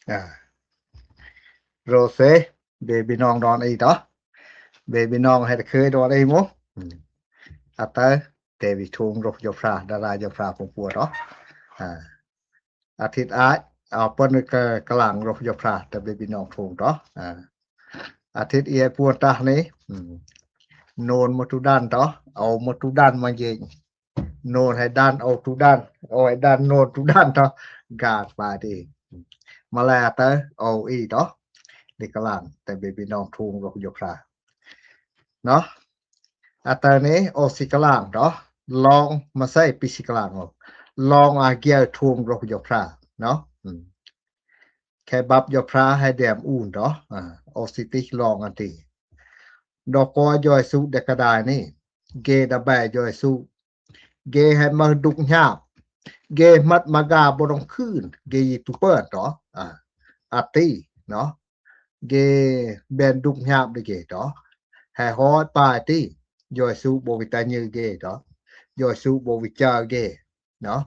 ອ່າ ໂຣເຊ ເບບີນ້ອງນອນອີ່ເນາະ ເບບີນ້ອງໃຫ້ເຄີຍນອນອີ່ໝູ່ ອືມ ອາເຕີ ເດວີທົງໂຣຍົພຣາ ດາລາຍົພຣາຜົມປົວເນາະ ອາ ອາທິດອາຍ ເອົາເພິ່ນກະກະລັງໂຣຍົພຣາ ແຕ່ເບບີນ້ອງທົງເນາະ ອາ ອາທິດເອຍປວນຕານີ້ ອືມ ໂນນມາຕູດັນເນາະ ເອົາມາຕູດັນມາເຢັງ ໂນນໃຫ້ດັນ ເອົາຕູດັນ ເອົາໃຫ້ດັນ ໂນນຕູດັນເນາະ ກາດປາດີ ມາແລເຕີ ເອົາອີ່ເນາະ ເດກະລັງ ແຕ່ເບບີນ້ອງທຸງໂຣໂຍພຣາ ເນາະ ອາເຕີນີ້ ໂອຊິກະລັງເນາະ ລອງມາໃສ່ປີຊິກະລັງ ລອງອາກຽທຸງໂຣໂຍພຣາ ເນາະ ອືມ ແຄ່ບັບໂຍພຣາໃຫ້ແດມອູນເນາະ ອາ ໂອຊິຕິລອງອັນຕີ ດອກກອຍໂຍເອຊູເດກະດາຍນີ້ ເກດາແບໂຍເອຊູ ເກໃຫ້ມາດຸກຍາບ ເກມັດມາກາບໍ່ຕ້ອງຄືນ ເກຍິຕູເປີດເນາະ ອາ ອາຕີເນາະ ເກແບນດຸກຍາບເດເກເນາະ ແຫ່ຮ້ອຍປາຍຕີ ໂຍເອຊູບໍ່ວິຕາຍືເກເນາະ ໂຍເອຊູບໍ່ວິຈາເກເນາະ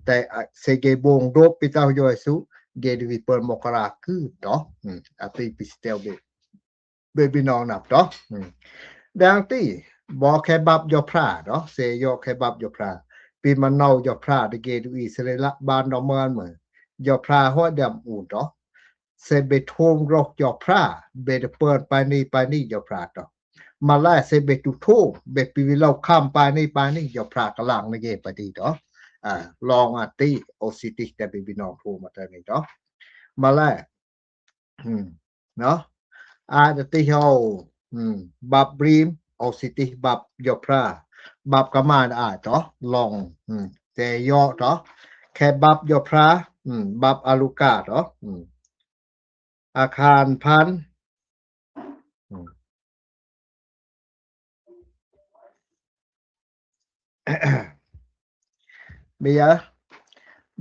ແຕ່ ອາ ເຊເກບົງໂດບປີເຕົ້າໂຍເອຊູ ເກດີວີເປີນມໍກະລາຄືນເນາະ ອາຕີປີສະເຕວເບ ເບບີນ້ອງນັບເນາະ ອືມ ດັ່ງທີ່ ບໍ່ແຄ່ບັບໂຍພຣາເນາະ ເຊໂຍແຄ່ບັບໂຍພຣາ ປີມະເນົາໂຍພຣາ ເດເກດູອີ ສະເລລະ ບານດອກເມີນມື ໂຍພຣາ ຫ້ວຍດຳອູນເນາະ ເຊເບໂທງໂຣໂຍພຣາ ເບເດເປີນປາຍນີ້ປາຍນີ້ໂຍພຣາເນາະ ມາລາຍເຊເບຕູໂທງ ເບປີວິລາວຄຳປາຍນີ້ປາຍນີ້ໂຍພຣາກະລັງນະເກປາດີເນາະ ອາ ລອງອາຕິ ໂອຊິຕິ ແຕ່ເບບີນ້ອງໂທມາແຕ່ນີ້ເນາະ ມາລາຍ ອືມ ເນາະ ອາດຕິເຮົາ ອືມ ບັບບຣີມ ໂອຊິຕິ ບັບໂຍພຣາ ບັບກະມານອາເນາະ ລອງ ອືມ ແຕ່ເຍາະເນາະ ແຄ່ບັບໂຍພຣາ ອືມ ບັບອາລຸກາເນາະ ອືມ ອາຄານພັນ ອືມ ເບຍ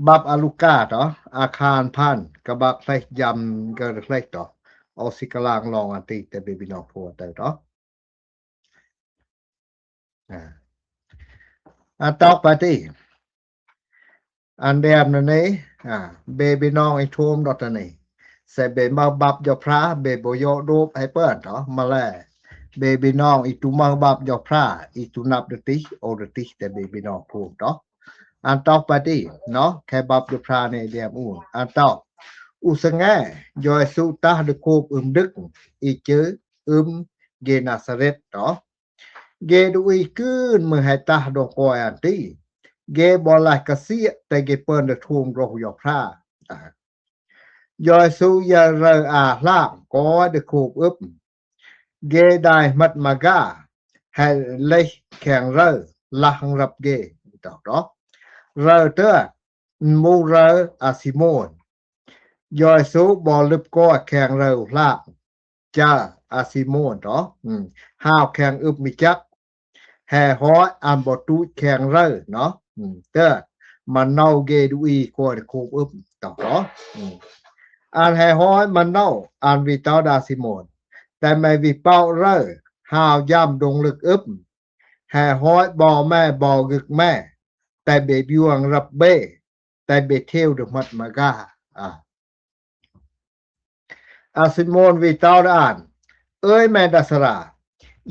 ບັບອາລຸກາເນາະ ອາຄານພັນ ກະບັກເພລຍຳກະເພລເນາະ ອອກຊິກະລາງລອງອັນຕິ ແຕ່ເບບີນ້ອງໂທເຕີເນາະ ອາ ອັນຕອກປະຕິ ອັນແດມນັ້ນເດ ອາ ເບບີນ້ອງອີ່ໂທມດອກຕານີ້ ໃສ່ເບມາບັບຢໍພຣາ ເບບໍ່ຢໍໂດບໃຫ້ເປີດເນາະ ມາແລ ເບບີນ້ອງອີ່ຕູມາບັບຢໍພຣາ ອີ່ຕູນັບດະຕິ ໂອດະຕິ ແຕ່ເບບີນ້ອງໂທມເນາະ ອັນຕອກປະຕິເນາະ ແຄ່ບັບຢໍພຣາໃນແດມອູນ ອັນຕອກ ອຸສະແງ ຢໍເອຊູຕາດະໂຄບອຶມດຶກ ອີເຈີອຶມ ເກນາຊາເຣັດເນາະ ເກດູອີກືນມືໃຫ້ຕາດອງກອຍອັນຕີ ເກບໍ່ລາຍກະເສຍ ແຕ່ເກເປີນເດີໂທມໂຣຢໍພຣາ ຢໍເອຊູຢາເຣີອາລາງກອຍເດີໂຄບອຶບ ເກໄດ້ມັດມາກາ ແຮ່ເລຍແຂ່ງເຣີລາງຮັບເກ ຕອກເນາະ ເຣີເຕີ ໝູເຣີອາຊີໂມນ ຢໍເອຊູບໍ່ລຶບກອຍແຂ່ງເຣີລາງ ຈາອາຊີໂມນເນາະ ອືມ ຫາວແຂ່ງອຶບມີຈັກ ແຮ່ຮ້ອຍອັນບໍ່ຕູດແຂ່ງເຣີເນາະ ອືມ ເຕີ ມາເນົາເກດູອີກອຍເດີໂຄບອຶບ ຕອກເນາະ ອືມ ອັນແຮ່ຮ້ອຍມາເນົາ ອັນວີເຕົາດາຊີໂມນ ແຕ່ແມ່ວີເປົາເຣີ ຫາວຢາມດົງລຶກອຶບ ແຮ່ຮ້ອຍບໍ່ແມ່ບໍ່ກຶກແມ່ ແຕ່ເບບຽງຮັບເບ ແຕ່ເບເທວເດີມັດມາກາ ອາ ອາຊີໂມນວີເຕົາດາອານ ເອີຍແມ່ດາສະລາ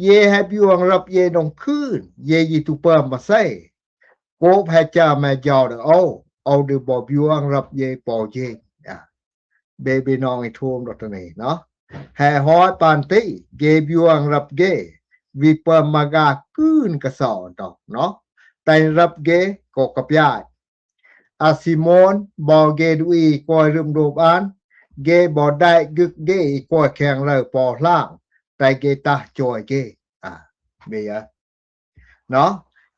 ເຢແຮ່ບຽງຮັບເຢດົງຄືນ ເຢຢີຕູເປີມມາເຊ ໂກບແຮ່ຈາແມ່ຢອວເດີໂອ ເອົາເດີບໍ່ບຽງຮັບເຢປໍເຢ ອາ ເບບີນ້ອງອີ່ໂທມດອກຕານີ້ເນາະ ແຮ່ຮ້ອຍປານຕີ ເກບຽງຮັບເກ ວີເປີມມາກາກືນກະຊອນຕອກເນາະ ແຕ່ຮັບເກກໍກະປຽຍ ອາຊີໂມນ ບໍ່ເກດູອີກອຍລຶມໂດບອານ ເກບໍ່ໄດ້ກຶກເກອີກອຍແຂ່ງເຣີປໍລາງ ແຕ່ເກຕາຈອຍເກ ອາ ເບຍ ເນາະ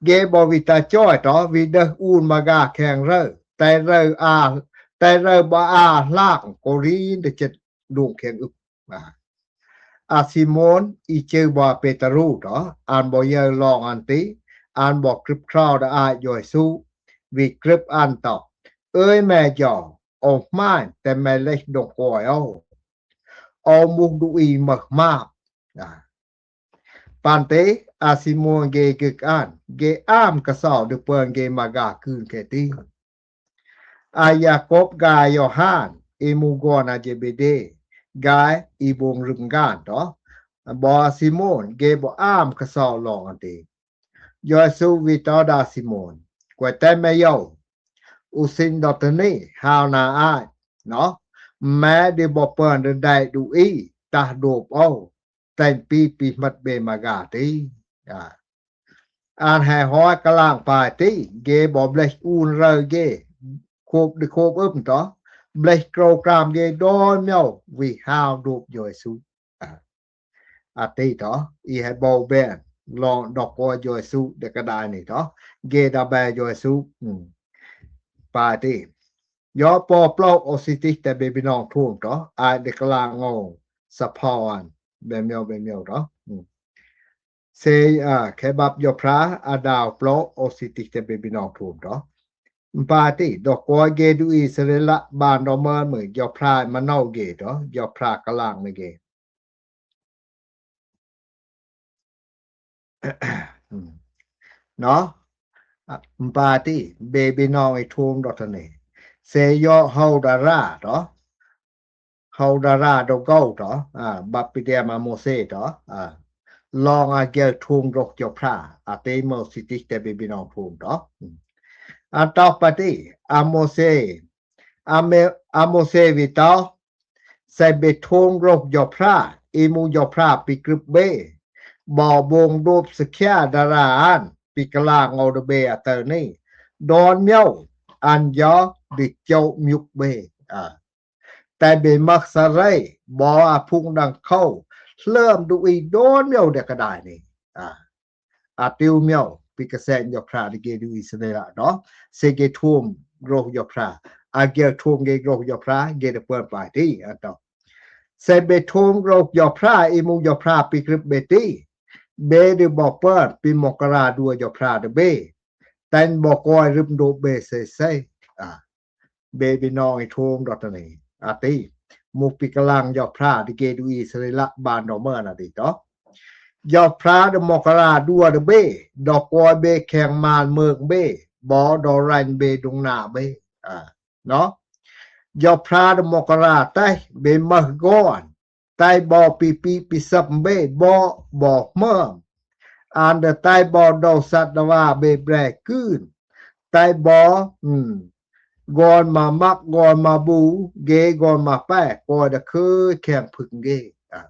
ເກບໍ່ວິຕາຈອຍຕອກ ວິເດີອູນມາກາແຂ່ງເຣີ ແຕ່ເຣີອາ ແຕ່ເຣີບໍ່ອາລາງກໍລີນເດເຈັດ ໂດງແຂ່ງອຶບ ອາ ອາຊີໂມນ ອີເຈີບໍ່ເປຕະຣູເນາະ ອັນບໍ່ເຢີລອງອັນຕິ ອັນບໍ່ກຶບຄຣາວດາອາຍຢໍເອຊູ ວິກຶບອັນຕອກ ເອີຍແມ່ຢໍ ໂອມາຍ ແຕ່ແມ່ເລກດົງກອຍເອົາ ເອົາມຸກດູອີເມີມາ ອາ ປານເຕ ອາຊີໂມນເກກຶກອານ ເກອາມກະຊອວ ເດີເປີນເກມາກາຄືນແຄຕີ ອາຢາກົບກາໂຍຮານ imo gona jebede, gai i bông rưng gan to. Bo a Simôn, ge bo am ka so long ante. Yêsu wi to da Simôn, kue te me yo, u sin do tene, hao na ai, no. Me de bo pơn de dai du i, tah dôp o, ten pi pi hmat be ma ga ti. A. An he hoi ka lang pai ti, ge bo bleh un rơ ge, khôp de khôp ưm to, bleh krô kram ge don meo, wi hao dôp Yêsu. A. A ti to, i he bo ben, long do ko Yêsu de ka dai ni to, ge da be Yêsu, pai ti. Yo po plo o si ti te be binong thum to, ai de ka lang o sa pho an, be meo be meo to. Se, a, khe bap yo phra, a dao plo o si ti te be binong thum to. Pai ti, do ko ge du i se le la, ban do mơn mưi, yo phra ma no ge to, yo phra ka lang ni ge. ເນາະ ອະ ປາຕິ ເບບີນ້ອງອີ່ທຸມດອກທະເນ ເຊໂຍ ເຮົາດາຣາ ເນາະ ເຮົາດາຣາ ດອກເກົາ ເນາະ ອາ ບັບປິເດມ ອາໂມເຊ ເນາະ ອາ ລອງອາເກວທຸມ ໂຣກໂຈພຣາ ອາເຕໂມຊິຕິ ເຕເບບີນ້ອງທຸມ ເນາະ ອາຕອກປາຕິ ອາໂມເຊ ອາເມ ອາໂມເຊວິຕອ ໄຊເບໂທງໂຣກໂຈພຣາ ອີມູໂຈພຣາ ປິກຣິບເບ ບໍບົງໂດບສະເຄຍດາຣາອານ ປິກະລາງໂອດເບ ອາເຕີນີ ດອນມຽວ ອັນຢາ ດິໂຈມິວເບ ອາ ແຕ່ເບມັກສະເຣ ບໍອາພຸງດັງເຂົາ ເລີ່ມດຸອີດອນມຽວເດກະດາຍນີ້ ອາ ອາຕິວມຽວ ປິກະແສນໂຈພຣາ ດິເກດຸອີສະເຣລະເນາະ ເຊເກທຸມໂຣກໂຈພຣາ ອາເກທຸມເກໂຣກໂຈພຣາ ເກເດເປີນປາຍທີ ອາຕອ ເຊເບທຸມໂຣກໂຈພຣາ ອີມູໂຈພຣາ ປິກຣິບເບທີ ເບເດບໍເປີນ ປິມົກກະລາ ດັວໂຈພຣາເດເບ ແຕ່ນບໍກອຍລຶບໂດເບເຊເຊ ອາ ເບບີນ້ອງອີ່ທຸມດອກທະເນ ອາຕິ ມຸກປິກະລາງໂຈພຣາ ດິເກດຸອີສະເຣລະ ບານດອກເມີນ ອາຕິຕອ ໂຈພຣາເດມົກກະລາ ດັວເດເບ ດອກກອຍເບແຂງມານເມີກເບ ບໍດໍແຣນເບດົງນາເບ ອາ ເນາະ ໂຈພຣາເດມົກກະລາ ໄຕເບເມີກອນ ໄຕບໍປີປີປີສັບເບ ບໍ ບໍເມີມ ອານເດໄຕບໍໂດສັດດະວາເບແບຣກືນ ໄຕບໍ ອືມ ກອນມາມັກ ກອນມາບູ ເກກອນມາແປ ກອຍດະເຄີຍແຂງພຶງເກ ອາ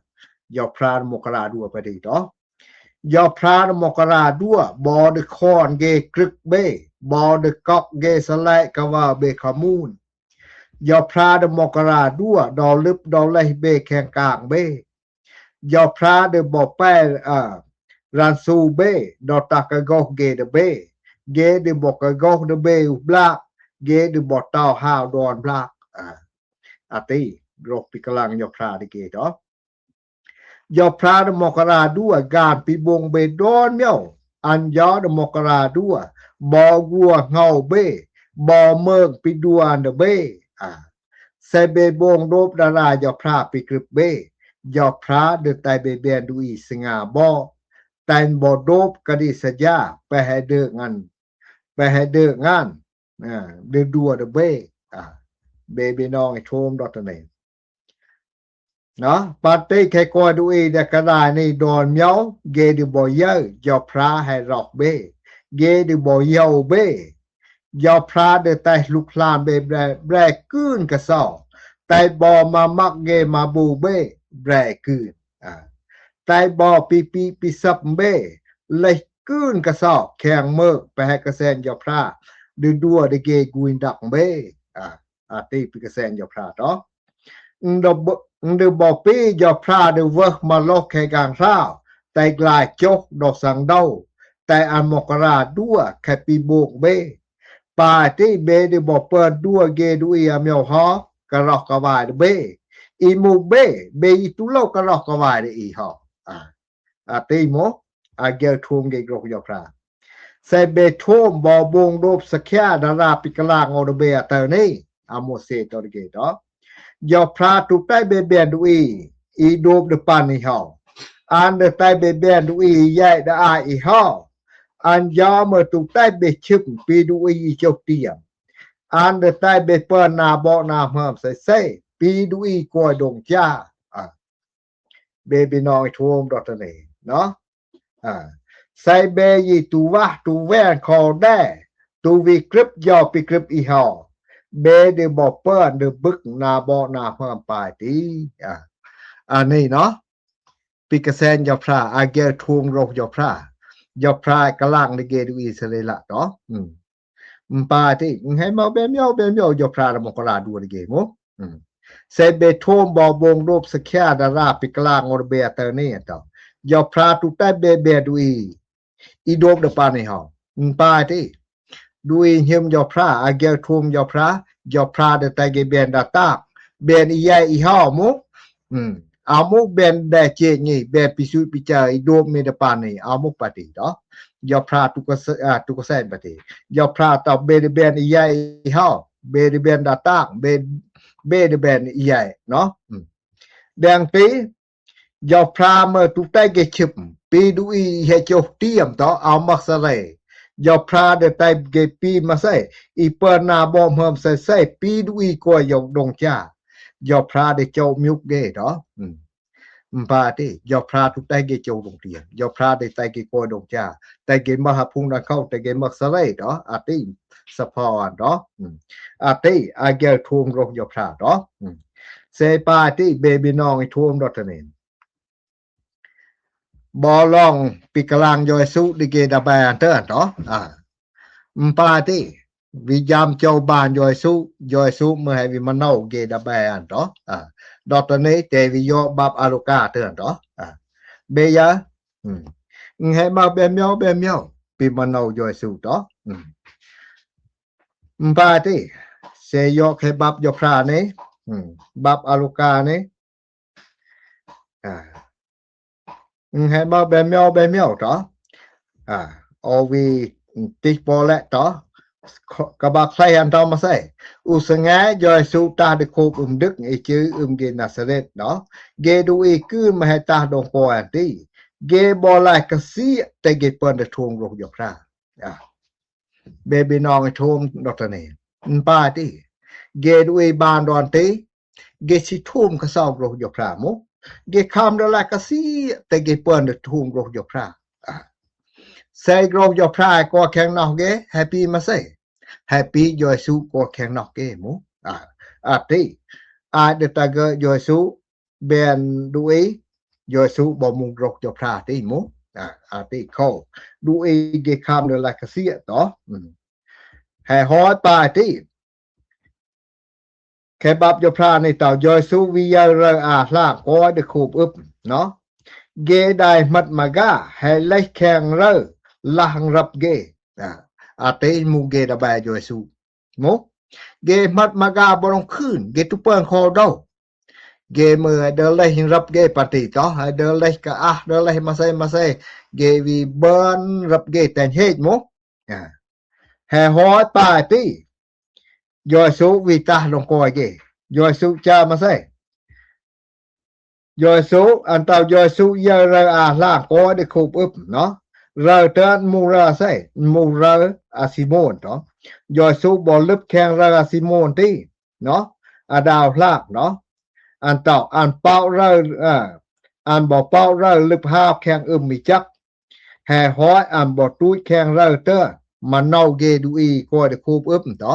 ໂຈພຣາເດມົກກະລາ ດັວປະດີຕອ ໂຈພຣາເດມົກກະລາ ດັວ ບໍເດຄອນເກກຣິກເບ ບໍເດກອກເກສະແລກະວາເບຂະມູນ ໂຈພຣາເດມົກກະລາ ດັວ ດໍລຶບ ດໍເລຍເບແຂງກາງເບ ໂຈພຣາເດບໍແປ ອາ ຣານຊູເບ ດໍຕາກະໂກເກເດເບ ເກເດບໍກະໂກເດເບອຸບລາ ເກເດບໍຕາວຮາວດອນບລາ ອາ ອາຕິ ໂຣກປິກະລາງໂຈພຣາເດເກຕອ ໂຈພຣາເດມົກກະລາ ດັວ ການປິບົງເບດອນມຽວ ອັນຢາເດມົກກະລາ ດັວ ບໍກົວເງົາເບ ບໍເມີກປິດດັວອັນເດເບ ອາ ແຊເບບົງໂດບດາລາ ໂຈພຣາປິກຣິບເບ ໂຈພຣາເດີໄຕເບແບນດຸອີສະຫງ່າບໍ ແຕ່ນບໍໂດບກະດິສະຢາ ໄປໃຫ້ເດີງອັນ ໄປໃຫ້ເດີງອັນ ອາ ເດີດັວເດເບ ອາ ເບບີນ້ອງອີ່ທຸມດອກທະເນ ເນາະ ປາເຕແຄກອຍດຸອີເດກະດາຍນີດອນມຽວ ເກເດບໍເຢີ ໂຈພຣາໃຫ້ລອກເບ ເກເດບໍເຢີເບ ໂຈພຣາເດີໄຕລຸກລານເບແບຣ ແບຣກືນກະຊອ ໄຕບໍມາມັກເກມາບູເບ ແບຣກືນ ອາ ໄຕບໍປີປີປີສັບເບ ເລຍກືນກະຊອ ແຂງເມີກ ໄປໃຫ້ກະແສນໂຈພຣາ ເດີດັວເດເກກຸຍດັກເບ ອາ ອາຕິປິກະແສນໂຈພຣາຕອ ເດີ ເດີບໍປີໂຈພຣາ ເດີເວີມາໂລກແຄກາງຮາວ ໄຕກລາຍໂຈກດອກສັງເດົາ ໄຕອັນມົກກະລາ ດັວແຄປີໂບກເບ ປາຕິເບເດີບໍເປີນ ດັວເກດຸອີອາມຽວຮອ ກະລອກກະວາຍເດເບ ອີມູເບ ເບອີຕູໂລກກະລອກກະວາຍເດອີຮອ ອາ ອາຕິໂມ ອາເກວໂທມເກໂກໂຍພຣາ ໄຊເບໂທມ ບໍບົງໂດບສະເຄຍດາລາປິກະລາງໂອເດເບອາເຕີນີ ອາໂມເຊໂຕເດເກໂຕ ໂຍພຣາຕຸໄຕເບເບນດຸອີ ອີໂດບເດປານອີຮອ ອານເດໄຕເບເບນດຸອີ ແຍກດາອາອີຮອ ອານຢາເມີຕຸໄຕເບຊຶມ ປີດຸອີອີໂຈຕຽມ ອານເດໄຕເບເປີນນາເບາະນາເຮີມໄຊເຊ ពីឌូអ៊ី គួຍ ដុង ចា ອາ Baby ນ້ອງ Trump ດອກເຕີເນ ເນາະ ອາ ໃສ່ເບຢີ ຕູວາ ຕູແວນ ຄໍແດ ຕູວີ ກຣິບ ຍໍ ປີ ກຣິບ ອີ່ຫໍ ເບ ເດີ ບໍ ເປີນ ເດີ ບຶກ ນາ ບໍ ນາ ເພີ່ມ ປາຍ ຕີ ອາ ອັນນີ້ເນາະ ປີກະແສນ ຢໍພຣາ ອາແກວ Trump ໂຣ ຢໍພຣາ ຢໍພຣາ ກະລັງ ເດເກ ດູອີ ສະເລລະ ຕອ ອືມ ອືມ ປາຍ ຕີ ອືມ ໃຫ້ເມົາ ແບມຢອວ ແບມຢອວ ຢໍພຣາ ນະ ມົງກະລາ ດູ ເດເກ ໂມ ອືມ ເຊເບ Trump ບໍ ບົງ ໂດບ ສະຂຽ ດາຣາ ປີກະລາ ງົວ ເບ ເຕີເນ ຕອ ຢໍພຣາ ຕູແຕ ເບ ເບ ດູອີ ອີໂດບ ເດີ ປານີ ເຮົາ ອືມ ປາຍ ຕີ ດູອີ ເຮີມ ຢໍພຣາ ອາແກວ Trump ຢໍພຣາ ຢໍພຣາ ເດີ ໄຕເກ ແບນ ດາຕາ ແບນ ອີ່ໃຫຍ່ ອີ່ຫໍ ໂມ ອືມ ອາມຸ ແບນ ແດ ເຈນີ ແບນ ປີສຸ ປີຈາ ອີໂດບ ເມ ເດີ ປານີ ອາມຸ ປາຍ ຕີ ຕອ ຢໍພຣາ ຕຸກກະແສ ອາ ຕຸກກະແສນ ປາຍ ຕີ ຢໍພຣາ ຕອບ ເບ ເດີ ແບນ ອີ່ໃຫຍ່ ອີ່ຫໍ ເບ ເດີ ແບນ ດາຕາ ເບ ເບ ເດີ ແບນ ອີ່ໃຫຍ່ ເນາະ ອືມ ແດງ ຕີ ຢໍພຣາ ເມີ ຕູແຕ ເກ ຊຶບ ປີ ດູອີ ເຮ ໂຈ ຕຽມ ຕອ ອາມັກ ສະເລ ຢໍພຣາ ເດີ ໄຕເກ ປີ ມາເຊ ອີເປີນ ນາ ບໍ ເຮີມ ເຊ ເຊ ປີ ດູອີ ກວຍ ຢໍ ດົງ ຈາ ຢໍພຣາ ເດ ໂຈ ມິວກ ເກ ຕອ ອືມ ອືມ ປາຍ ຕີ ຢໍພຣາ ຕູແຕ ເກ ໂຈ ດົງ ຕຽມ ຢໍພຣາ ເດ ໄຕເກ ກວຍ ດົງ ຈາ ໄຕເກ ມະຫາ ພຸງ ນາ ເຂົາ ໄຕເກ ມັກ ສະເລ ຕອ ອາຕິ ສະພອນ ຕອ ອືມ ອາຕິ ອາແກວ Trump ໂຣ ຢໍພຣາ ຕອ ອືມ ເຊ ປາຍ ຕີ ເບບີນ້ອງ Trump ດອກເຕີເນ ບໍລອງ ປີກະລາງ ຢໍເຢຊູ ເດເກ ດາແບ ອັນເຕີ ຕອ ອາ ອືມ ປາຍ ຕີ ວິຍາມ ໂຈບານ ຢໍເຢຊູ ຢໍເຢຊູ ເມື່ອໃຫ້ວິມາໂນ ເກ ດາແບ ອັນ ຕອ ອາ ດອກເຕີເນ ເຕ ວິໂຍ ບັບ ອາໂລກາ ເຕີ ຕອ ອາ ເບຢາ ອືມ ອືມ ໃຫ້ມາ ແບມຢອວ ແບມຢອວ ປີມາໂນ ຢໍເຢຊູ ຕອ ອືມ ອືມ ປາຍ ຕີ ເຊໂຍ ເຄບັບ ຢໍພຣາ ເນ ອືມ ບັບ ອາໂລກາ ເນ ອາ ອືມ ໃຫ້ມາ ແບມຢອວ ແບມຢອວ ຕອ ອາ ໂອວີ ຕິ ໂປແລະ ຕອ ກະບັກໄຊ ອັນ ຕອ ມາເຊ ອຸສະແງ ຢໍເຢຊູ ຕາ ເດ ໂຄບ ອຶມ ດຶກ ເອ ຈື່ ອຶມ ເກ ນາຊາເຣດ ເນ ເກ ດູອີ ກືນ ມະ ໃຫ້ ຕາ ດົງ ໂປ ອັນ ຕີ ເກ ບໍ ລາຍ ກະ ເສຍ ເຕ ເກ ເປີນ ເດ ໂທງ ໂຣ ຢໍພຣາ ອາ ເບບີນ້ອງ ໂທງ ດອກເຕີເນ ອືມ ປາຍ ຕີ ເກ ດູອີ ບານ ດອນ ຕີ ເກ ຊິ ໂທງ ກະຊອກ ໂຣ ຢໍພຣາ ໂມ ເກ ຄຳ ດອລາ ກະ ເສຍ ເຕ ເກ ເປີນ ໂທງ ໂຣ ຢໍພຣາ ອາ ເຊໂຣ ຢໍພຣາ ກວ ແຂງ ນອກ ເກ ແຮບປີ ມາເຊ ແຮບປີ ຢໍເຢຊູ ກວ ແຂງ ນອກ ເກ ໂມ ອາ ອາຕິ ອາ ເດ ຕາເກ ຢໍເຢຊູ ແບນ ດູອີ ຢໍເຢຊູ ບໍ ມຸງ ໂຣ ຢໍພຣາ ຕິ ໂມ ອາ ອາຕິ ໂຄ ດູອີ ເກ ຄຳ ເດີ ລາ ກະ ເສຍ ຕອ ອືມ ແຮ ຮອຍ ປາຍ ຕິ ເຄບັບ ຢໍພຣາ ເນ ຕາ ຢໍເຢຊູ ວິເຢາ ເຣ ອາ ຫຼາງ ກອຍ ເດ ໂຄບ ອຶບ ເນ ເກ ໄດ ມັດ ມາກາ ແຮ ເລັກ ແຂງ ເຣ ລາງ ຣັບ ເກ ອາ ອາຕິ ມູ ເກ ດາແບ ຢໍເຢຊູ ໂມ ເກ ມັດ ມາກາ ບໍ ລົງ ຄືນ ເກ ຕຸເປິງ ຄໍ ໂດ ເກ ເມີ ເດີ ເລັກ ຮັງ ຣັບ ເກ ປາ ຕິ ຕອ ເດີ ເລັກ ກະ ອາ ເດີ ເລັກ ມາ ເຊ ມາ ເຊ ເກ ວິ ເບີນ ຣັບ ເກ ແຕນ ເຮກ ໂມ ອາ ແຮ ຮອຍ ປາຍ ຕິ ຢໍເຢຊູ ວິ ຕາ ລົງ ກອຍ ເກ ຢໍເຢຊູ ຈາ ມາ ເຊ ຢໍເຢຊູ ອັນ ຕາ ຢໍເຢຊູ ເຢາ ເຣ ອາ ຫຼາງ ກອຍ ເດ ໂຄບ ອຶບ ເນ ເຣ ເຕີ ອາ ມູ ເຣ ເຊ ມູ ເຣ ອາ ຊີໂມນ ຕອ ຢໍເຢຊູ ບໍ ລຶບ ແຂງ ເຣ ອາ ຊີໂມນ ຕິ ເນ ອາ ດາວ ຫຼາງ ເນ ອັນ ຕາ ອັນ ເປົາ ເຣ ອາ ອັນ ບໍ ເປົາ ເຣ ລຶບ ຫາບ ແຂງ ອຶມ ມີ ຈັກ ແຮ ຮອຍ ອຳ ບໍ ຕູດ ແຂງ ເຣ ເຕີ ມະ ເນົາ ເກ ດູອີ ກອຍ ເດ ໂຄບ ອຶບ ເນ ອື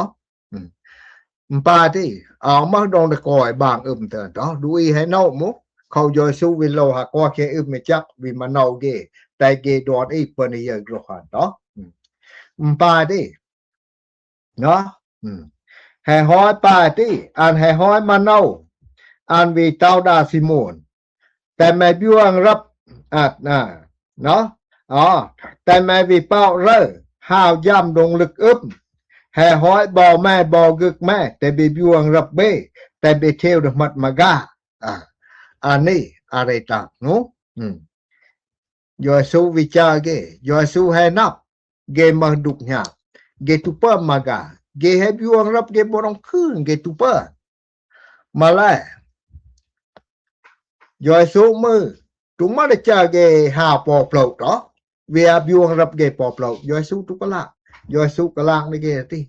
ມ ປາ ຕິ ອາ ມະ ດົງ ເດ ກອຍ ບາງ ອຶມ ເຕີ ເນ ດູອີ ແຮ ເນົາ ໂມ ເຂົາ ຢໍເຢຊູ ວິ ໂລ ຫາ ກອຍ ແຂງ ອຶມ ມີ ຈັກ ວິ ມະ ເນົາ ເກ ແຕ ເກ ດອນ ອີ ເປີນ ເຢ ໂຣ ຫານ ເນ ອືມ ປາ ຕິ ເນາະ ອືມ ແຮ ຮອຍ ປາ ຕິ ອັນ ແຮ ຮອຍ ມະ ເນົາ ອັນ ວິ ເຕົາ ດາ ຊີໂມນ ແຕ່ ແມ່ ບຽວ ອັງ ຣັບ ອາ ອາ ເນາະ ອໍ ແຕ່ ແມ່ ວິ ເປົາ ເຣ ຫາວ ຢຳ ດົງ ລຶກ ອຶບ ແຮ ຮອຍ ບໍ ແມ່ ບໍ ກຶກ ແມ່ ແຕ່ ເບ ບຽວ ອັງ ຣັບ ເບ ແຕ່ ເບ ເທວ ດະ ມັດ ມາກາ ອາ ອັນນີ້ ອາເຣຕາ ເນ ອືມ ຢໍເຢຊູ ວິຈາ ເກ ຢໍເຢຊູ ແຮ ນັບ ເກ ມາ ດຸກ ຍາ ເກ ຕຸເປິງ ມາກາ ເກ ແຮ ບຽວ ອັງ ຣັບ ເກ ບໍ ລົງ ຄືນ ເກ ຕຸເປິງ ມາ ແລ ຢໍເຢຊູ ມື ຕຸ ມາ ດະ ຈາ ເກ ຫາ ປໍ ໂປ ໂປ ຕອ ເວ ອາ ບຽວ ອັງ ຣັບ ເກ ປໍ ໂປ ຢໍເຢຊູ ຕຸ ກະລະ ຢໍເຢຊູ ກະລາງ ເດ ເກ ຕິ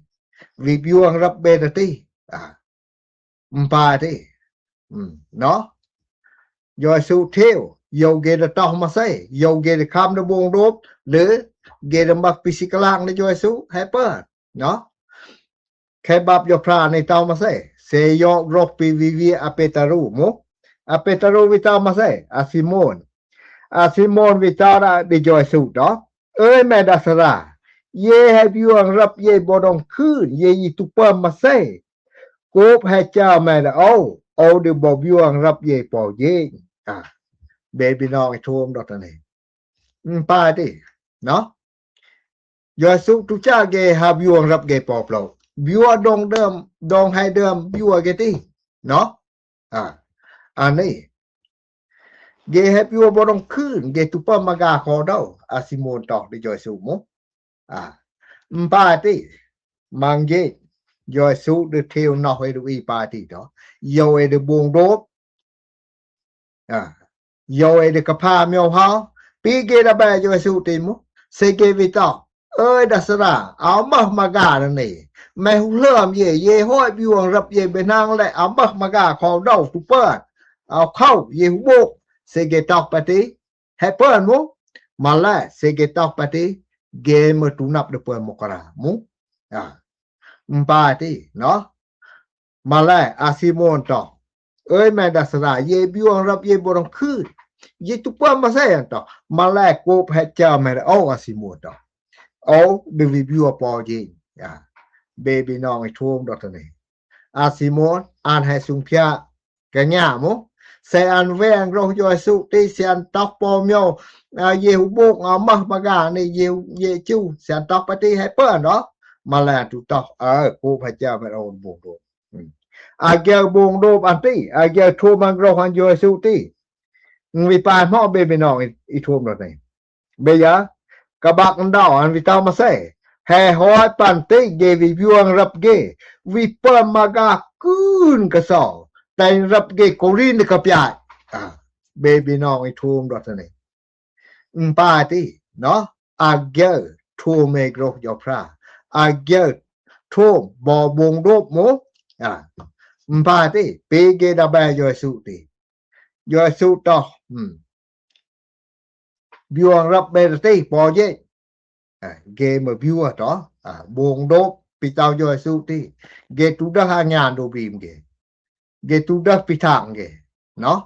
ວິ ບຽວ ອັງ ຣັບ ເບ ຕະ ຕິ ອາ ອືມ ປາ ຕິ ເນາະ. ຢອຍສຸເທວ ຢາວເກດຕອກມາເຊ ຢາວເກດຄຳດະບົງໂດບ ຫຼື ເກດມັກປິຊິກະລັງນະຢອຍສຸ ແຮເປີ ເນາະ. ແຄບັບຢາພຣາໃນເຕົາມາເຊ ເຊຢອກຣອກປີວີວີອາເປຕາຣູ ໂມ ອາເປຕາຣູວິເຕົາມາເຊ ອາຊີໂມນ ອາຊີໂມນວິເຕົາດາດິຢອຍສຸເນາະ. ເອີຍແມດາສະລາ ເຢແຮບຍວງຮັບເຢບໍດອງຄືນ ເຢຢີຕຸປາມາເຊ ໂກບແຮຈາແມດາໂອ ໂອດິບໍບຍວງຮັບເຢປໍເຢ ອາ ເບບີນ້ອງໄອໂທມດອກຕາເນ ອືມ ປາຕິ ເນາະ. ຢອຍສຸຕຸຈາເກຮາບຍວງຮັບເກປໍໂປ ບຽວດອງເດີມ ດອງໄຮເດີມບຽວເກຕິ ເນາະ. ອາ ອັນນີ້ ເກແຮບຍວງບໍ່ຕ້ອງຄືນ ເກຕຸປະມາກາຄໍເດົາ ອາຊີໂມນຕອກດິຢອຍສຸໂມ ອາ ມປາຕິ ມັງເຢ ຢອຍສຸເດເທວນອກເອດູອີປາຕິຕອ ຢອເອເດບົງໂດບ ອາ ຢອເອເດກະພາມຽວເຮົາ ປີເກດາແບຢອຍສຸຕິໂມ ເຊເກວິຕອ ເອີຍ ດັດສະດາ ອາວມະມາການະເນ ແມຫູເຫຼືອມເຢ ເຢຫ້ອຍບິວງຮັບເຢເບນາງ ແລະ ອາວມະມາກາຂໍເດົາຕຸເປີ ອາວເຂົ້າ ເຢຫູໂບກ ເຊເກຕອກປະຕິ ແຮເປີນໂມ ມາແລ ເຊເກຕອກປະຕິ ເກເມີຕຸນັບເດເປີນມົກກະລາໂມ ອາ ມປາຕິ ເນາະ. ມາແລ ອາຊີໂມນຕອ ເອີຍ ແມດາສະດາ ເຢບິວງຮັບເຢບົດອງຄືນ ເຢຕຸປະມາແຊນຕອ ມາແລ ໂກບແຮຈາແມດາໂອ ອາຊີໂມນຕອ ໂອ ເດວິບິວປອເຢ ອາ ເບບີນ້ອງໄອໂທມດອກຕາເນ ອາຊີໂມນ ອານແຮຊຸງພຽ ກະຍາໂມ ເຊອັນແວງໂຣຍຢອຍສຸຕິ ເຊອັນຕອກປອມໂຍ ອາ ເຢຫູໂບກ ອາມະມາກາເນ ເຢ ເຢຈູ ເຊອັນຕອກປະຕິ ແຮເປີນເນາະ ມາແລ ຕຸຕອກ ເອີ ໂກບແຮຈາແມດາໂອ ໂບງໂດ ອາເກວບົງໂດບອັນຕິ ອາເກວໂທມັງໂຣຮັນຢອຍສຸຕິ ວິປາຍເໝາະເບບີນ້ອງ ອີໂທມໂລດນີ້ ເບຍາ ກະບັກອັນດາວ ອັນວິຕາມາເຊ ແຮຮອຍປັນຕິເກວິບຽງຮັບເກ ວິເປີມາກາກືນກະຊອ ແຕ່ງຮັບເກໂກລິນກະປຽ ອາ ເບບີນ້ອງ ອີໂທມໂລດນີ້ ມປາຕິ ເນາະ ອາເກວໂທເມກໂຣຢອພຣາ ອາເກວໂທມບໍ່ບົງໂດບໂມ ອາ ມປາຕິ ປີເກດາແບຢອຍສຸຕິ ຢອຍສຸຕອ ອືມ ບຽງຮັບເບຕະຕິ ປອເຢ ອາ ເກມະບິວຕອ ອາ ບົງໂດບ ປີເຕົາຢອຍສຸຕິ ເກຕູເດີຫາງານໂດບຣີມເກ ເກຕູເດີປີທາງເກ ເນາະ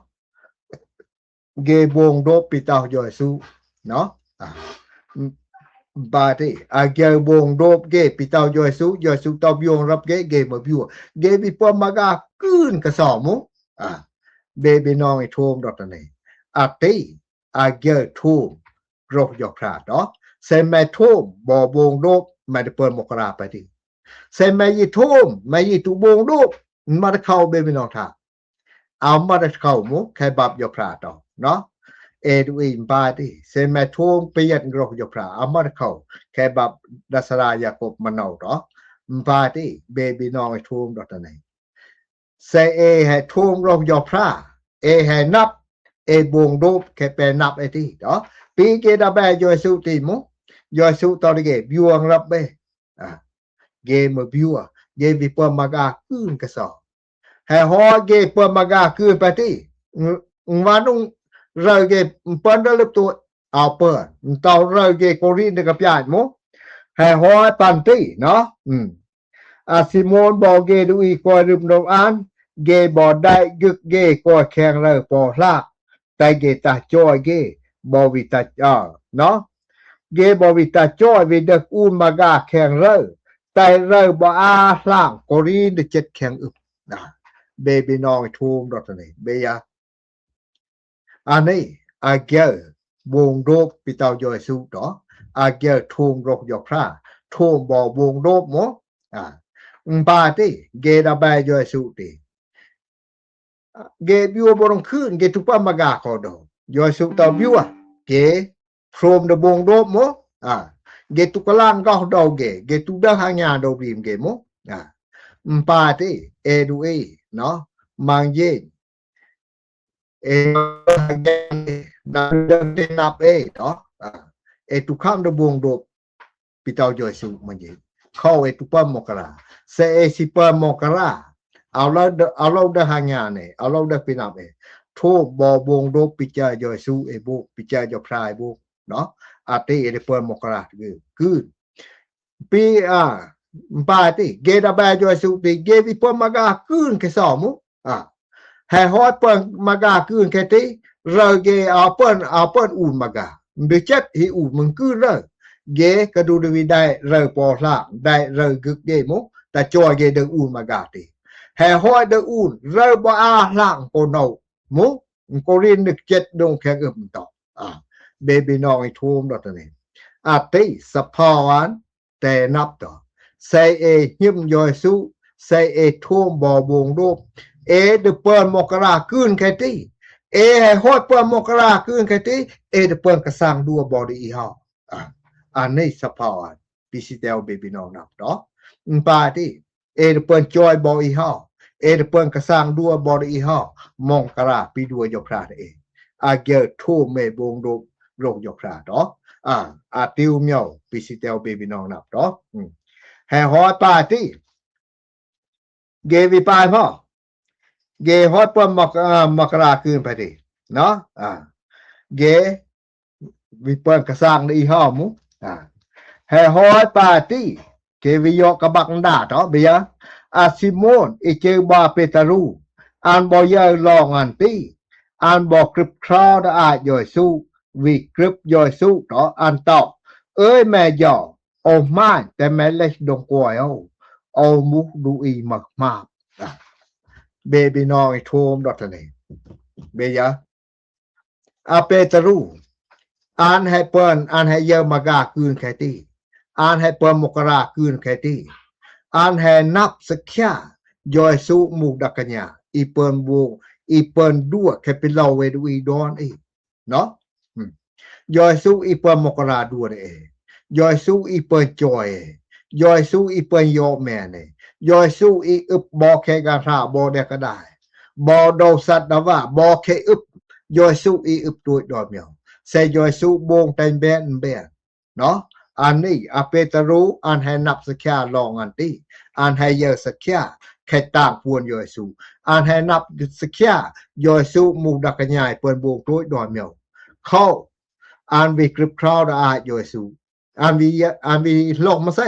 ເກບົງໂດບ ປີເຕົາຢອຍສຸ ເນາະ ອາ ບາຕິ ອາເກບົງໂດບເກ ປີເຕົາຢອຍສຸ ຢອຍສຸຕອບຽງຮັບເກ ເກມະບິວ ເກບິປະມາກາກືນກະຊອໂມ ອາ ເບບີນ້ອງ ອີໂທມດອກຕາເນ ອາຕິ ອາເກວໂທມໂຣຢອພຣາຕອ ເຊແມໂທມບໍ່ບົງໂດບ ແມດາເປີນມົກກະລາປະຕິ ເຊແມຢີໂທມ ແມຢີຕຸບົງໂດບ ມາຕະເຂົ້າເບບີນ້ອງທາ ອາມາຕະເຂົ້າໂມ ແຄບັບຢອພຣາຕອ ເນາະ ເອດູອີມປາຕິ ເຊແມໂທມປຽນໂຣຢອພຣາ ອາມາຕະເຂົ້າ ແຄບັບດັດສະລາຢາກົບມະເນົາຕອ ມປາຕິ ເບບີນ້ອງ ອີໂທມດອກຕາເນ ເຊເອແຮໂທມໂຣຢອພຣາ ເອແຮນັບ ເອບົງໂດບ ແຄແປນັບເອຕິຕອ ປີເກດາແບຢອຍສຸຕິໂມ ຢອຍສຸຕອລິເກ ບຽງຮັບເບ ອາ ເກມະບິວ ເກບິປະມາກາກືນກະຊອ ແຮຮອຍເກປະມາກາກືນປະຕິ ງ ງວານຸງເຣເກ ເປີນເດີເລັບໂຕ ອາວເປີນ ເຕົາເຣເກໂກລິນກະປຽໂມ ແຮຮອຍປັນຕິ ເນາະ ອືມ ອາຊີໂມນບໍເກດູອີກອຍລຶບໂນອານ ເກບໍໄດ້ກຶກເກກອຍແຂງເຣປໍລາ ໄຕເກຕາຈອຍເກ ບໍວິຕາ ເອີ ເນາະ ເກບໍວິຕາຈອຍ ວິເດັກອູນມາກາແຂງເຣ ໄຕເຣບໍອາລາງ ໂກລິນເຈັດແຂງອຶບ ນະ ເບບີນ້ອງ ໂທມດອກຕາເນ ເບຍາ ອາເນ ອາເກວ ບົງໂດບ ປີເຕົາຢອຍສຸຕອ ອາເກວໂທມໂຣຢອພຣາ ໂທມບໍ່ບົງໂດບໂມ ອາ ມປາຕິ ເກດາແບຢອຍສຸຕິ ເກບິວບໍ່ຕ້ອງຄືນ ເກຕຸປະມາກາຂໍໂດ ຢອຍສຸຕອບບິວ ເກ ໂຄມດະບົງໂດບໂມ ອາ ເກຕຸກະລາງກອກໂດເກ ເກຕຸເດີຫາງາໂດບຣີມເກໂມ ອາ ມປາຕິ ເອດູເອ ເນາະ ມັງເຢ ເອ ນາເດີເຕນັບເອເນາະ ອາ ເອຕຸຄຳດະບົງໂດບ ປິຕາວຢອຍສຸມັນເຢ ເຂົ້າເອຕຸປະມົກກະລາ ເຊເອຊິປະມົກກະລາ ເອົາລະເດີ ເອົາລະເດີຫາຍາເນ ເອົາລະເດີປີນັບເອ ໂທບອວງດົບປິຈາຍົເອຊູເອໂບ ປິຈາຍົພຣາຍໂບເນາະ ອາຕິເອເດເປີນມົກກະລາຄືຄືນ Pi a, mpati, ge da ba Yôsu ti, ge vi pơm maga kưn khe so mu. A. He hoi pơm maga kưn khe ti, rơ ge a pơm, a pơm un maga. Mbi chet hi un mưng kưn rơ. Ge ka du de vi dai rơ po hlang, dai rơ gük ge mu, ta choi ge de un maga ti. He hoi de un, rơ bo a hlang po no mu. Korin nük chet dong khe güm to. A. Be bi nong i thum do tane. A ti, sa phawan, ແຕ່ນັບຕໍ່ ໃສ່ເອ ຫິມ ຢອຍສຸ ໃສ່ເອ ໂທມ ບໍ່ ວົງ ໂດບ ເອ ເດີເປີນ ມົກກະລາ ຄືນ ແຄຕີ ເອ ໃຫ້ຮອດ ເປີນ ມົກກະລາ ຄືນ ແຄຕີ ເອ ເດີເປີນ ກະສັງ ດັວ ບໍ່ ດີ ອີ ຮາວ ອາ ອັນນີ້ ສະພາວະ ປີຊິແຕວ ເບບີ ນອງ ນັບ ເນາະ ປາຕີ ເອ ເດີເປີນ ຈອຍ ບໍ່ ອີ ຮາວ ເອ ເດີເປີນ ກະສັງ ດັວ ບໍ່ ດີ ອີ ຮາວ ມົງກະລາ ປີ ດັວ ຢອກ ພຣາ ເອ ອາ ເກີ ໂທ ເມ ວົງ ໂດບ ໂລກ ຢອກ ພຣາ ເນາະ ອາ ອາ ຕິວ ມຽວ ປີຊິແຕວ ເບບີ ນອງ ນັບ ເນາະ ແຮ່ ຮອດ ປາຕີ ເກ ວິປາຍ ພໍ່ ເກ ຮອດ ເປີນ ມົກ ເອີ ມົກກະລາ ຄືນ ໄປ ຕິ ເນາະ ອາ ເກ ວິເປີນ ກະສັງ ອີ ຮາວ ມູ ອາ ແຮ່ ຮອດ ປາຕີ ເກ ວິ ຢອກ ກະບັກ ດາ ເນາະ ເບຍ ອາ ຊິໂມນ ອີ ເຈ ບາ ເປຕາຣູ ອັນ ບໍ່ ເຢີ ລອງ ອັນ ຕີ ອັນ ບໍ່ ກຣິບ ຄຣາວ ດາ ອາ ຢອຍ ສຸ ວິ ກຣິບ ຢອຍ ສຸ ເນາະ ອັນ ຕອບ ເອີຍ ແມ່ ຢາວ ໂອມາຍ ແຕ່ ແມ່ ເລັກ ດົງ ກວາຍ ໂອ ໂອ ມຸ ດຸ ອີ ມາກ ມາ ເບບີ ນອງ ອີ ໂທມ ດອດ ທະເນ ເບຍາ ອາ ເປຕາຣູ ອັນ ໃຫ້ ເປີນ ອັນ ໃຫ້ ເຢີ ມາກາ ຄືນ ແຄຕີ ອັນ ໃຫ້ ເປີນ ມົກກະລາ ຄືນ ແຄຕີ ອັນ ໃຫ້ ນັບ ສະຂຍາ ຢອຍ ສຸ ມຸ ດັກກະຍາ ອີ ເປີນ ໂວ ອີ ເປີນ ດັວ ແຄປີ ລາວ ເວ ດຸ ອີ ດອນ ອີ ເນາະ ອືມ ຢອຍ ສຸ ອີ ເປີນ ມົກກະລາ ດັວ ເອ ຢອຍ ສຸ ອີ ເປີນ ຈອຍ ຢອຍ ສຸ ອີ ເປີນ ຢອກ ແມ່ ເນ ຢອຍ ສຸ ອີ ອຶບ ບໍ່ ແຄກາທາ ບໍ່ ແດກະດາຍ ບໍ່ ໂດ ສັດ ດາວາ ບໍ່ ແຄ ອຶບ ຢອຍ ສຸ ອີ ອຶບ ໂຕຍ ດອຍ ມຽວ ແຊ ຢອຍ ສຸ ບົງ ແຕງ ແບນ ແບນ ເນາະ ອັນນີ້ ອາ ເປຕາຣູ ອັນ ໃຫ້ ນັບ ສະຂຍາ ລອງ ອັນ ຕີ ອັນ ໃຫ້ ເຢີ ສະຂຍາ ແຄຕາງ ປວນ ຢອຍ ສຸ ອັນ ໃຫ້ ນັບ ສະຂຍາ ຢອຍ ສຸ ມຸ ດັກກະຍາຍ ເປີນ ບົງ ໂຕຍ ດອຍ ມຽວ ເຂົາ ອັນ ວິ ກຣິບ ຄຣາວ ດາ ອາ ຢອຍ ສຸ ອັນ ວິ ອັນ ວິ ໂລກ ມາ ເຊ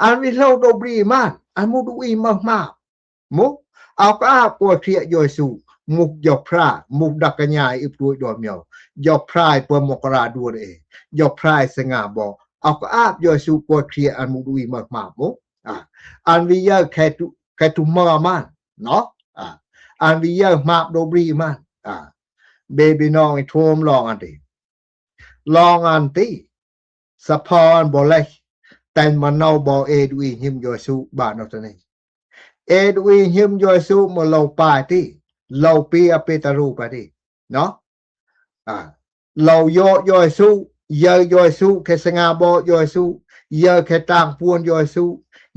ອັນ ວິ ໂລກ ໂດບຣີ ມາ ອັນ ມຸ ດຸ ອີ ມາ ມາ ມຸ ອາວ ກະອາບ ກວຍ ເຄຣຍ ຢອຍ ສຸ ມຸ ຢອກ ພຣາ ມຸ ດັກກະຍາຍ ອຶບ ໂຕຍ ດອຍ ມຽວ ຢອກ ພຣາຍ ເປີນ ມົກກະລາ ດັວ ເອ ຢອກ ພຣາຍ ສະຫງ່າ ບໍ ອາວ ກະອາບ ຢອຍ ສຸ ກວຍ ເຄຣຍ ອັນ ມຸ ດຸ ອີ ມາ ມາ ມຸ ອາ ອັນ ວິ ເຢີ ແຄຕຸ ແຄຕຸ ມາ ມາ ເນາະ ອາ ອັນ ວິ ເຢີ ມາບ ໂດບຣີ ມາ ອາ ເບບີ ນອງ ອີ ໂທມ ລອງ ອັນ ຕີ ລອງ ອັນ ຕີ ສະພາວະ ອັນ ບໍ່ ເລັກ ແຕ່ ມະ ເນົາ ບໍ ເອ ດຸ ອີ ຫິມ ຢອຍ ສຸ ບາ ເນາະ ຕະ ເນ ເອ ດຸ ອີ ຫິມ ຢອຍ ສຸ ມະ ເລົາ ປາ ຕີ ເລົາ ປີ ອາ ເປຕາຣູ ປາ ຕີ ເນາະ ອາ ເລົາ ຢອກ ຢອຍ ສຸ ເຢີ ຢອຍ ສຸ ແຄ ສະຫງ່າ ບໍ ຢອຍ ສຸ ເຢີ ແຄ ຕາງ ປວນ ຢອຍ ສຸ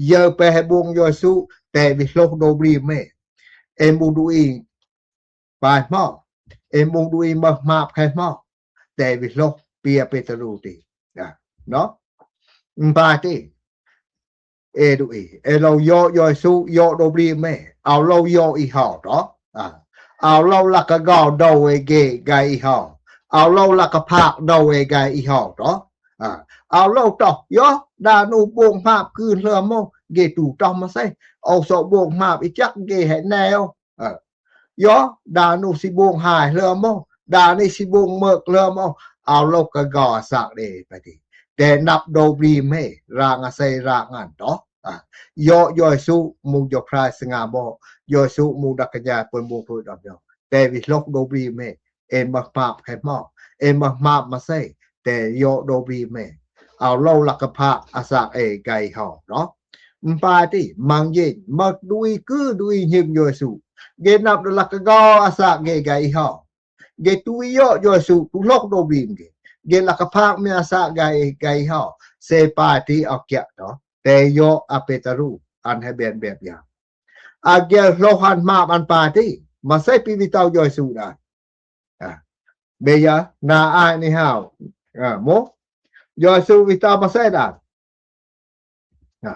ເຢີ ແປ ໃຫ້ ບົງ ຢອຍ ສຸ ແຕ່ ວິ ໂລກ ໂດບຣີ ເມ ເອ ມຸ ດຸ ອີ ປາຍ ມອ ເອ ມຸ ດຸ ອີ ມາ ມາບ ແຄ ມອ ແຕ່ ວິ ໂລກ ເປຍ ເປຕາຣູ ຕີ ອາ ເນາະ ປາ ຕີ ເອ ດຸ ອີ ເອ ເລົາ ຢອກ ຢອຍ ສຸ ຢອກ ໂດບຣີ ເມ ອາວ ເລົາ ຢອກ ອີ ຮາວ ເນາະ ອາ ອາວ ເລົາ ລະ ກະ ກອ ໂດ ເອ ເກ ກາຍ ອີ ຮາວ ອາວ ເລົາ ລະ ກະ ພາກ ໂດ ເອ ກາຍ ອີ ຮາວ ເນາະ ອາ ອາວ ເລົາ ຕອ ຢອກ ດາ ນຸ ບົງ ມາບ ຄືນ ເລີ ໂມ ເກ ຕູ ຕອ ມາ ເຊ ອາວ ໂຊ ບົງ ມາບ ອີ ຈັກ ເກ ໃຫ້ ແນວ ເອີ ຢໍ ດານຸ ຊິບົງ ຫາຍ ເລີ ໂມ ດານິ ຊິບົງ ເມີກ ເລີ ໂມ ອາວ ໂລກ ກະ ກອ ອາ ສາກ ເດ ປະ ຕິ ແຕ່ ນັບ ໂດບຣີ ເມ ຣາງ ອາ ເຊ ຣາງ ອັນ ຕອ ອາ ຢໍ ຢອຍ ສຸ ມຸ ຢໍ ພຣາຍ ສະຫງ່າ ບໍ ຢໍ ສຸ ມຸ ດັກກະຍາຍ ເປີນ ບົງ ໂທຍ ດອນ ຍອ ແຕ່ ວິ ໂລກ ໂດບຣີ ເມ ເອ ມາ ມາບ ແຄ ມອ ເອ ມາ ມາບ ມາ ເຊ ແຕ່ ຢໍ ໂດບຣີ ເມ ອາວ ເລົາ ລະ ກະ ພາກ ອາ ສາກ ເອ ໄກ ຮໍ ເນາະ ປາ ຕິ ມັງ ເຢັນ ມາ ດຸ ອີ ກື ດຸ ອີ ຫິມ ຢໍ ເຢຊູ ເກ ນັບ ລະ ກະ ກອ ອາ ສາກ ເກ ໄກ ຮໍ ເກ ຕຸ ອີ ຢໍ ຢໍ ເຢຊູ ຕຸ ໂລກ ໂດບຣີ ເກ ເກ ລະ ກະ ພາກ ເມ ອາ ສາກ ໄກ ໄກ ຮໍ ເຊ ປາ ຕິ ອາ ເກ ເນາະ ແຕ່ ຢໍ ອາ ເປຕາຣູ ອັນ ໃຫ້ ແບນ ແບບ ຢ່າງ ອາ ເກ ໂລ ຫັນ ມາບ ອັນ ປາ ຕິ ມາ ເຊ ປີ ວິ ເຕົາ ຢໍ ເຢຊູ ດາ ອາ ເບຍາ ນາ ອາຍ ນິ ຮາວ ອາ ໂມ ຢໍ ເຢຊູ ວິ ເຕົາ ມາ ເຊ ດາ ອາ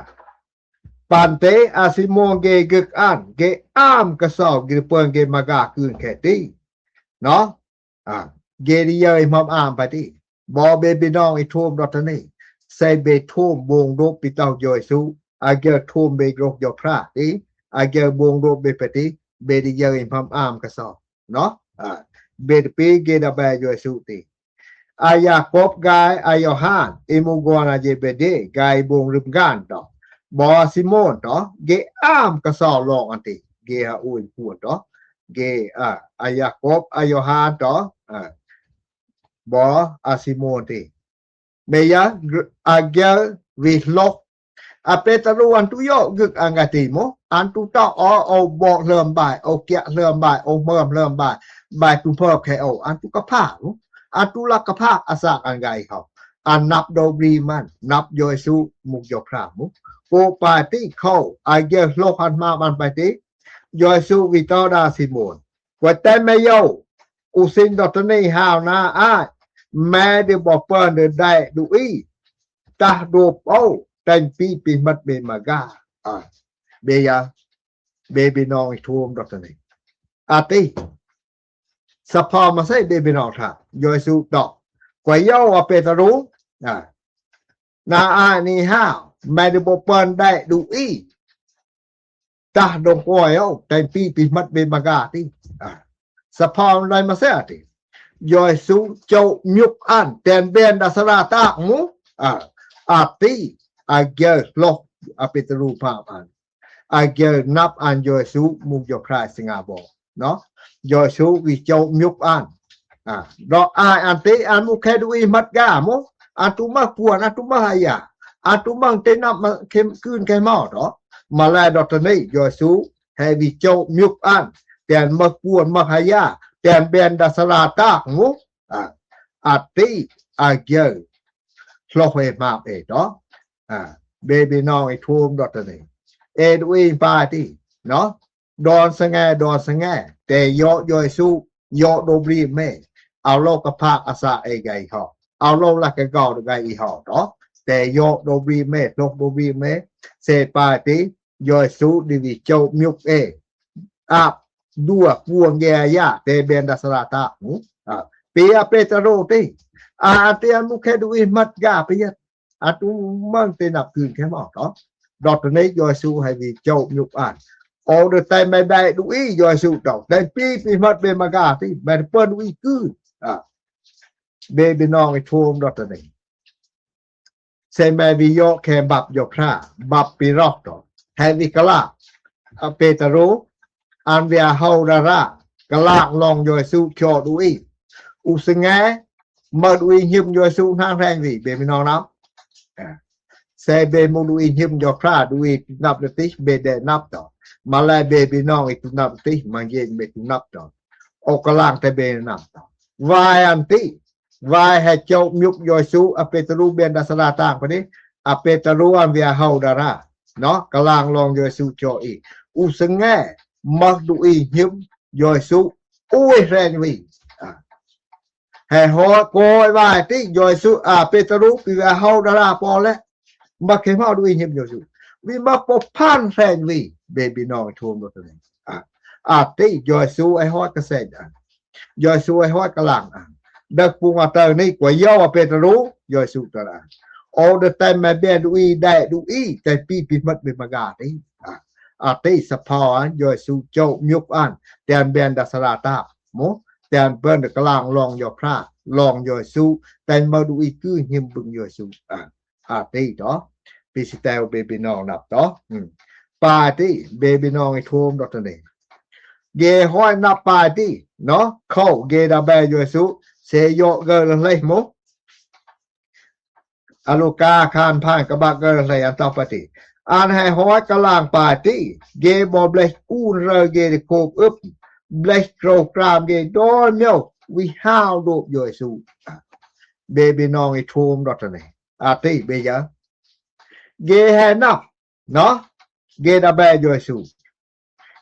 ປ Pante a Simon ge gek an, ge am kasau, ge pơn ge maga kyn khe ti. No? A, ge di yơi mam am pa ti. Bo be binong i thum dot ni. Se be thum bông dop pi tau Yêsu. A ge thum be grok yo phra ti. A ge bông dop be pa ti. Be di yơi mam am kasau. No? A, be di pi ge da be Yêsu ti. A Yakôb gai a Yohan, i mugon a Jebedi, gai bông rip gan to. Bo a Simon to, ge am kasau long an ti, ge ha ui puan to. Ge a, a Yakôb a Yohan to, a, bo a Simon ti. Be ya, a ge vi lok A Petru an tu yo gek an ga ti mo, an tu ta o, o bo hlơm bai, o kia hlơm bai, o mơm hlơm bai, bai tu phơ khe o, an tu ka pha mo, an tu la ka pha a sa an gai hao. An nap do bri man, nap Yêsu muk yo phra mo. Ko pa ti khao, a ge hlo han ma man pa ti, Yêsu vi to da Simon. Ko te me yo, u sin do tani hao na ai, me de bo pơn de dai du i, tah dôp ô, tanh pi pi mat be maga. A, be ya, be binong i thum dot ni. A ti, sa pha ma se be binong tha, Yêsu to. Kwa yo a Petru, a, na a ni ha, me de bo pơn dai du i. Tah dong koi ô, tanh pi pi mat be maga ti. A, sa pha lai ma se ti. Yêsu chau miuk an, ten ben da sara tak mu. A, a ti, a ge lok, a Petru pa an. A ge nap an Yêsu muk yo Christ singa bo. No? Yêsu vi chau miuk an. A, do ai an ti an mu khe du i mat ga mo. An tu ma puan, an tu ma haya. An tu mang te nap ma khe kyn khe mo to. Ma lai do tani Yêsu he vi chau miuk an. Ten ma puan ma haya. Ten ben da sara tak mo. A, a ti a ge. Hlo he ma e to. A, be binong i thum do tani. E du i pa ti. No? Don sange, don sange. Te yo Yêsu, yo do bri me. Au lo ka phak a sa e gai ho. Au lo la ka gau do gai i ho to. Te yo do bri me, lok do bri me. Se pa ti, Yêsu di vi chau miuk e. Ap dua puang ge ya, te ben da sara tak mu. A, pe a Petru ti. A, te an mu khe du i mat ga pe ya. A tu mang te nap kyn khe mo to. Do tani Yêsu he vi chau miuk an. O de tai me dai du i Yêsu to. Tanh pi pi mat be maga ti. Me pơn du i kyn. A, be binong i thum do tani. Se me vi yo khe bap yo phra. Bap pi rok to. He vi kala. A Petru. An via hau da ra. Kala long Yêsu cho du i. U sange. Ma du i him Yêsu nang reng vi. Be binong nap. A, se be mu du i him yo phra du i nap le ti, be de nap to. Ma lai be binong i tu nap ti, ma ge be tu nap to. O ka lang te be nap to. Vai an ti, vai he chau miuk Yêsu, a Petru ben da sara tak pa ni, a Petru an via hau da ra. No? Ka lang long Yêsu cho i. U sange, ma du i him Yêsu, ui reng vi. A, he ho koi vai ti Yêsu, a Petru pi via hau da ra po le. Ma khe mo du i him Yêsu. Vi ma po phan reng vi. Be binong i thum do tani. A, a ti Yêsu he ho ka se da. Yêsu he ho ka lang a. Dak pung a ta ni kwa yo a Petru, Yêsu ta la. O de tai me be du i dai du i, tanh pi pi mat be maga ti. A, a ti sa pha an, Yêsu chau miuk an, ten ben da sara tak. Mo, ten pơn de ka lang long yo phra, long Yêsu, tanh ma du i kyn him bưng Yêsu. A, a ti to. Pi si teo be binong nap to. Hmm. Pa ti, be binong i thum do tani. Ge hoi nap pa ti, no? Khau ge da be Yêsu, se yo ge le le mo. A Luka khan phan ka bak ge le an to pa ti. An he hoi ka lang pa ti, ge bo blek un rơ ge de kop up, blek kro kram ge dol miau, vi hau dop Yêsu. Be binong i thum do tani. A ti be ya. Ge he nap, no? Ge da be Yêsu.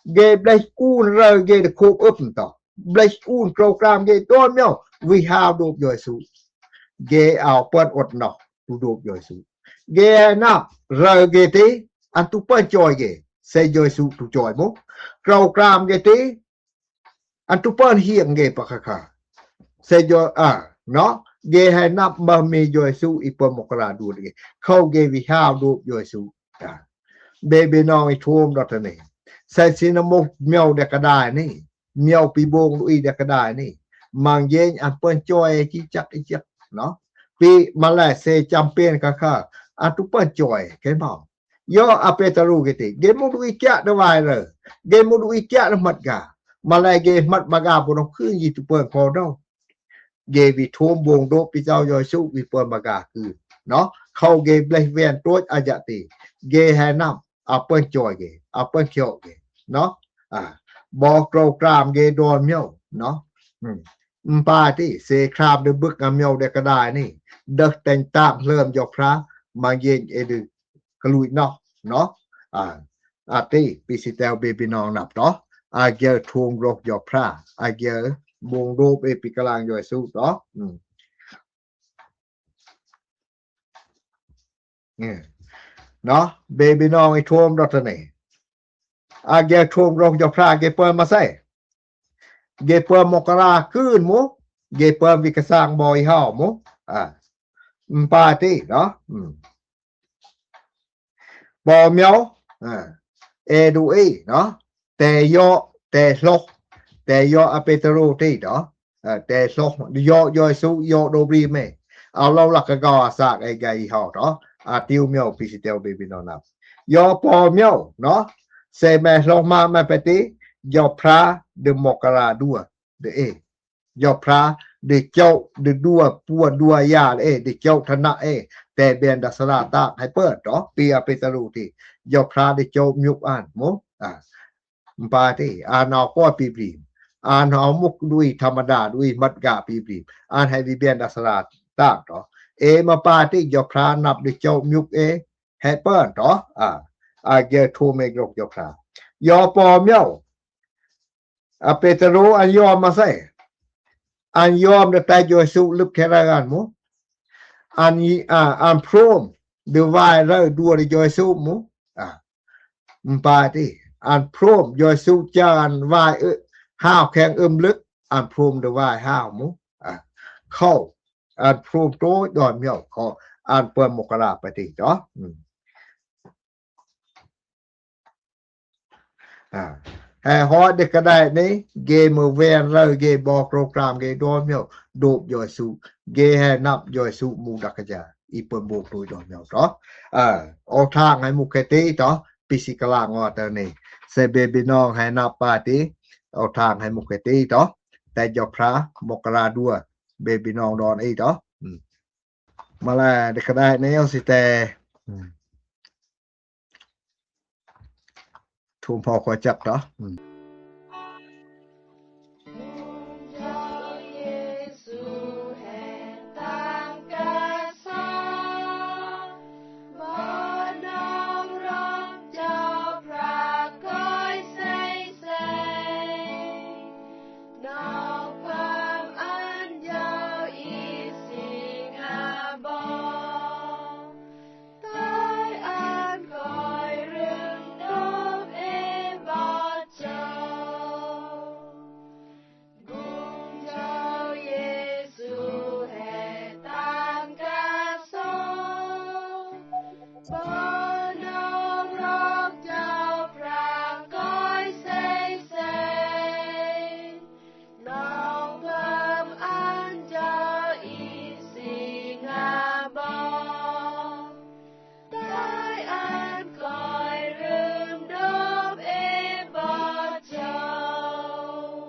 Ge blek un rơ ge de kop up to. Blek un kro kram ge dol miau, vi hau dop Yêsu. Ge au pơn ot no, tu dop Yêsu. Ge he nap, rơ ge ti, Ăn tụi pơn chọi ghê, sẽ Giê-xu tụi chọi mô. Krâu kram ghê tê, ăn tụi pơn hiêng ghê pă khă khă. Sẽ Giê-, à, nó, ghê hai năm ba mươi Giê-xu i pơn mô kra đuôn ghê. Khâu ghê vì hao đuôn Giê-xu. À. Bê bê nong i thuôm đó tơ nê. Sẽ xin nó mô miêu đẹp cả đài nê. Miêu pi bông đuôi đẹp cả đài nê. Mang dên ăn pơn chọi chi chắc i chắc, nó. Pi mà lại sẽ chăm pên khă khă. Ăn tụi pơn chọi, cái mong. Yo, a Pêtrôs ghê tê, ghê mô đuôi kiak đơ vai lơ, ghê mô đuôi kiak đơ măt gà, mà lẽ ghê măt mà gà bô nông khư yi tụi pơn khô đâu. Ghê vì thuôm bông đô pi châu Giê-xu vì pơn mà gà khư, nó, khâu ghê bleh ven trôi a dạ tê, ghê hai năm, a pơn chọi ghê, a pơn khiô ghê, nó, à, bò krâu kram ghê đòn miêu, nó, ừ. Mpa tê, sẽ kram đơ bức a miêu đơ cả đài nê, đơ tênh tạm hlơm Giê-hô-va, mà dên ê đơ, ກະລຸຍເນາະ ເນາະ ອາ ອາຕິ ປີຊິແຕວເບບີນ້ອງນັບເນາະ ອາເກຍທົງໂລກ Giê-hô-va ອາເກຍບົງໂດເອ ປີກະລາງ Giê-xu ເນາະ ອືມ ເນາະ ເບບີນ້ອງ ອາເກຍທົງໂລກ Giê-hô-va ເກຍເປີມາໃສ ເກຍເປີມມົກກະລາຄືນໝູ ເກຍເປີມວິກະສັງບໍຍເຮົາໝູ ອາ ປາຕີເນາະ ອືມ ປອມໂຍ ເອດູເອເນາະ ແຕ່ເຍາະ ແຕ່ໂລກ ແຕ່ເຍາະອາເປເຕໂຣຕີເນາະ ເອີ ແຕ່ໂລກ ເຍາະ ເຢຊູ ເຍາະໂດບຣີເມ ເອົາເລົ່າລັກກະກໍອາສາກໄອໄກເຮົາເນາະ ອາຕິວມຽວ ປີຊິເຕວ ເບບີນອນນັບ ເຍາະປອມໂຍເນາະ ເຊແມໂລກມາແມປະຕິ ເຢາະພຣາ ເດໂມກະລາດັວ ເດເອ ເຈົ້າພຣາ ເດເຈົ້າ ເດດັວ ປົວດັວຢາເອ ເດເຈົ້າທະນະເອ ແຕ່ແບນດັດສະລາຕາກໃຫ້ເປີດເນາະ ປີອາເປຕະລູທີ່ ເຈົ້າພຣາ ເດເຈົ້າຍຸກອານໂມ ອາ ປາເຕ ອານອາກອຍປີບຣີມ ອານອາມຸກດຸຍທຳມະດາດຸຍມັດກາປີບຣີມ ອານໃຫ້ວິບຽນດັດສະລາຕາກເນາະ ເອມາປາເຕ ເຈົ້າພຣາ ນັບເດເຈົ້າຍຸກເອ ແຮເປີນເນາະ ອາ ອາເກໂທເມກໂລກ ເຈົ້າພຣາ ຍອປອມເຍົາ ອາເປຕະໂຣ ອັນຍອມມາໃສ່ ອັນຍອມໄດ້ແຕ່ເຢຊູລຶບແຄ່ລະກັນໝູ ອັນ ອາ ອັນພຣອມ ເດີວາຍເລີ ດັວເຢຊູໝູ ອາ ປາຕິ ອັນພຣອມ ເຢຊູຈານວາຍ ເອີ ຫ້າວແຂ່ງເອີມລຶກ ອັນພຣອມ ເດີວາຍຫ້າວໝູ ອາ ເຂົ້າ ອັນພຣອມໂຕດອນມຽວ ຂໍ ອັນເປີມມົກກະລາປະຕິເນາະ ອາ ແຫ່ຮອດເດັກກະໄດນີ້ ເກເມີແວນເລີ ເກບອກໂຣກຣາມ ເກດອນມຽວ ໂດບຢອຍສຸ ເກແຫ່ນັບຢອຍສຸ ມູດັກກະຈາ ອີເປີມໂບກໂດຍດອນມຽວເນາະ ອາ ອອກທາງໃຫ້ມຸກເຂຕິເນາະ ປີຊິກະລາງອອເຕີນີ້ ເຊເບບີນ້ອງໃຫ້ນັບປາຕິ ອອກທາງໃຫ້ມຸກເຂຕິເນາະ ແຕ່ເຈົ້າພຣາ ມົກກະລາດັວ ເບບີນ້ອງດອນອີເນາະ ມາແລເດັກກະໄດນີ້ ເອົາຊິແຕ່ ອືມ ທຸມພໍ່ຄວາຈັກເນາະ ອືມ.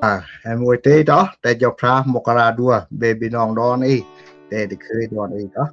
ອາ ແຮມວຍເຕເນາະ ແຕ່ເຈົ້າພຣາ ມົກກະລາດັວ ເບບີນ້ອງດອນອີ ແຕ່ໄດ້ເຄີຍດອນອີເນາະ.